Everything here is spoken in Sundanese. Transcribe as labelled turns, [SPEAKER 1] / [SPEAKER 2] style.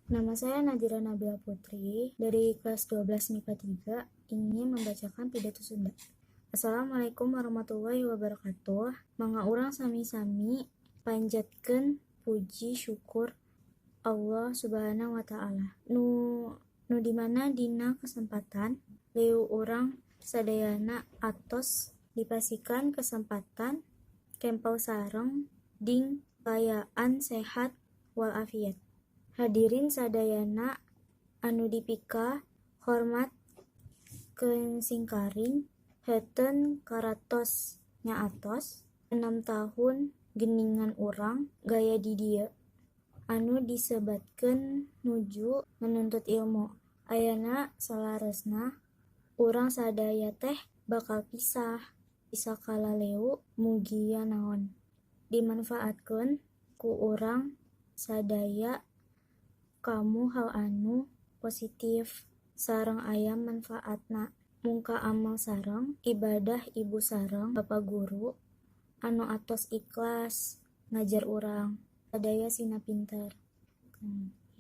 [SPEAKER 1] Nama saya Nadira Nabila Putri dari kelas 12 MIPA 3 ingin membacakan pidato Sunda. Assalamualaikum warahmatullahi wabarakatuh. Mangga urang sami-sami panjatkeun puji syukur Allah Subhanahu wa Ta'ala. Nu di mana dina kesempatan lieu urang sadayana atos dipasihan kesempatan kempel sareng dina kaayaan sehat walafiat. Hadirin sadayana anu dipika hormat ku simkuring, henteu karatos nya atos 6 tahun geuningan urang gaya di dieu anu disebatkeun nuju menuntut ilmu. Ayeuna saleresna urang sadaya teh bakal pisah sakaleleu, mugia naon dimanfaatkeun ku urang sadaya kanggo hal anu positif sareng aya manfaatna mungka amal sareng ibadah ibu sareng bapa guru anu atos ikhlas ngajar urang sadaya sina pinter.